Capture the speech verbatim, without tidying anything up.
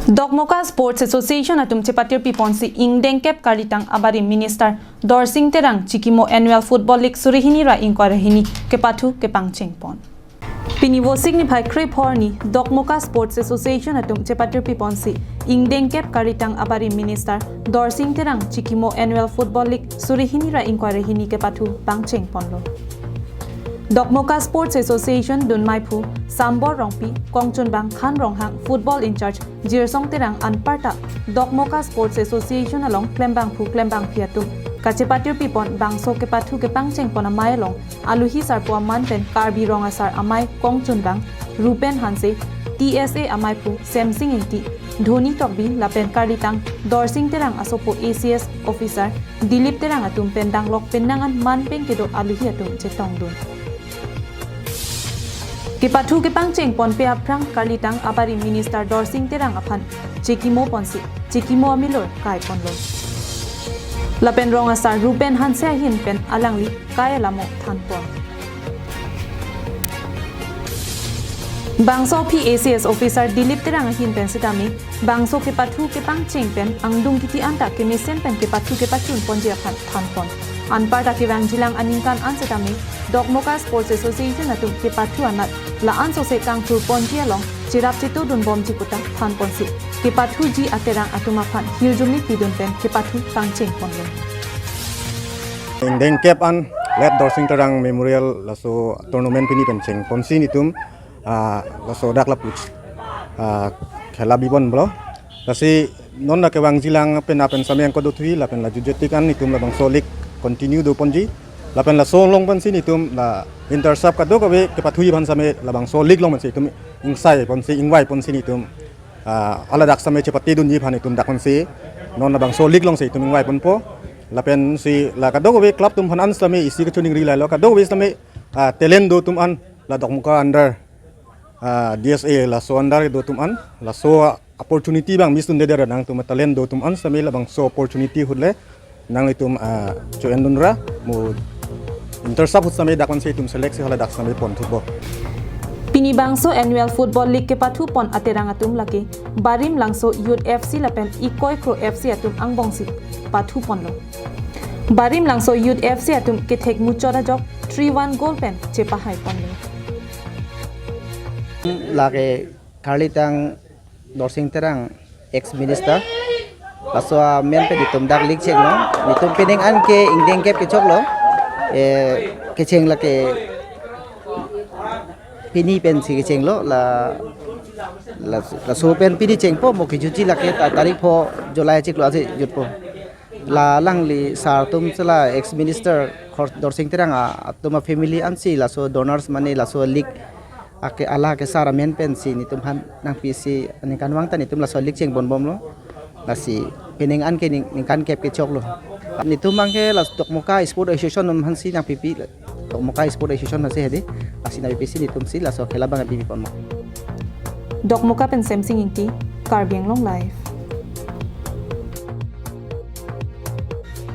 Dokmoka Sports Association atum chepatirpi ponsi ingdengkep Karlitang abarim Minister Dorsing Terang chikimo Annual Football League suri hini ra ingkoi ra hini kepathu kepangcheng pon. Pini Vosik niphai krepho arni Dokmoka Sports Association atum chepatirpi ponsi ingdengkep Karlitang abarim Minister Dorsing Terang chikimo Annual Football League suri hini ra ingkoi ra hini kepathu pangcheng ponlo. Dokmoka Sports Association dunmaiphu Sambor Rongpi, kongchunbang Khan Ronghang, football in-charge Jirsong Terang anparta Dokmoka Sports Association along klembangphu klembangpi atum kachepatirpi pon bangso kepathu kepangcheng pon amei along aluhi sarpo aman pen Karbi Rong Asar amei kongchunbang Rupen Hanse, T S A ameiphu Semsing Ingti, Dhoni Tokbi lapen Karlitang Dorsing Terang asopo A C S officer Dilip Terang atum pen danglok penang an man pen kedo aluhi atum chetongdun. Kepathu kepangcheng ponpe aphrang Karlitang abarim Minister Dorsing Terang aphan chikimo ponsi chikimo amilor kai ponlo. Lapen Rong Asar Rupen Hanse ahin pen alangli kai alamo than pon. Bangso aphi A C S officer Dilip Terang ahin pen sitame bangso kepathu kepangcheng pen angdung kiti anta kemesen pen kepathu kepachun ponji aphan than pon. Anparta kevangjilang aningkan an sitame Dokmoka Sports Association atum kepathu anat la-an sose kangthur ponji along cherap chetudun bomji puta than ponsi kepathuji aterang atum aphan hirjume pidun pen kepathu pangcheng ponlo. Ingdengkep an late Dorsing Terang Memorial laso tournament pini pen cheng ponsi nitum, ah, laso dak lapu, ah, khela bibon blo. Lasi non la kevangjilang pen apen samyang kodothui lapen la jutjetik an nitum labangso league continue do ponji. Lapen laso along pensi nitum la inter sub kadokave kepathui aphan same labangso league along pensi itum ingsai ponsi ingvai ponsi nitum, ah, ala dak same chepatedunji aphan itum dak pensi non labangso league alongsi itum ingvai ponpo. Lapensi la kadokave club atum aphan an same isi kachiningri lailo, kadokave same, ah, talent do atum an la Dokmoka under, ah, D S A laso under do atum an laso opportunity abang miss dunde der nangtum talent do atum an same labangso opportunity ahut le nanglitum, ah, cho-en dunra mo inter sub ahut same dak pensi itum select si hala dak same pon thupo. Pini bangso Annual Football League kepathu pon aterang atum lake Barim Langso Youth F C lapen Ikoi Kro F C atum angbongsi pathu ponlo. Barim Langso Youth F C atum kethek muchot ajok three one goal pen chepahai ponlo. Lake Karlitang Dorsing Terang, ex minister, laso amen pen itum dak league chenglo. Itum pining an ke ingdengkep kechoklo. Eh, kecheng lake pini pensi kechenglo, la, la, laso pen pini chengpo mo kejuji lake ta-, tarik pho July chiklo asi jutpo. La alangli sar atum sela ex minister Khor-, Dorsing Terang a-, atum a family ansi laso donors mane laso league ake ala ke sar amen pensi nitum aphan nangpisi aningkanvang ta nitum laso league chengbom bomlo. Lasi pining an ke ning-, ningkan kep kechoklo. Nitum abang ke laso Dokmoka Sport Association atum aphansi nangpipi, Dokmoka Sport Association aphansi hedi. Lasi nangpipisi nitumsi laso khela abang bibi ponlo. Dokmoka pen Semsing Ingti, Karbi Anglong Live.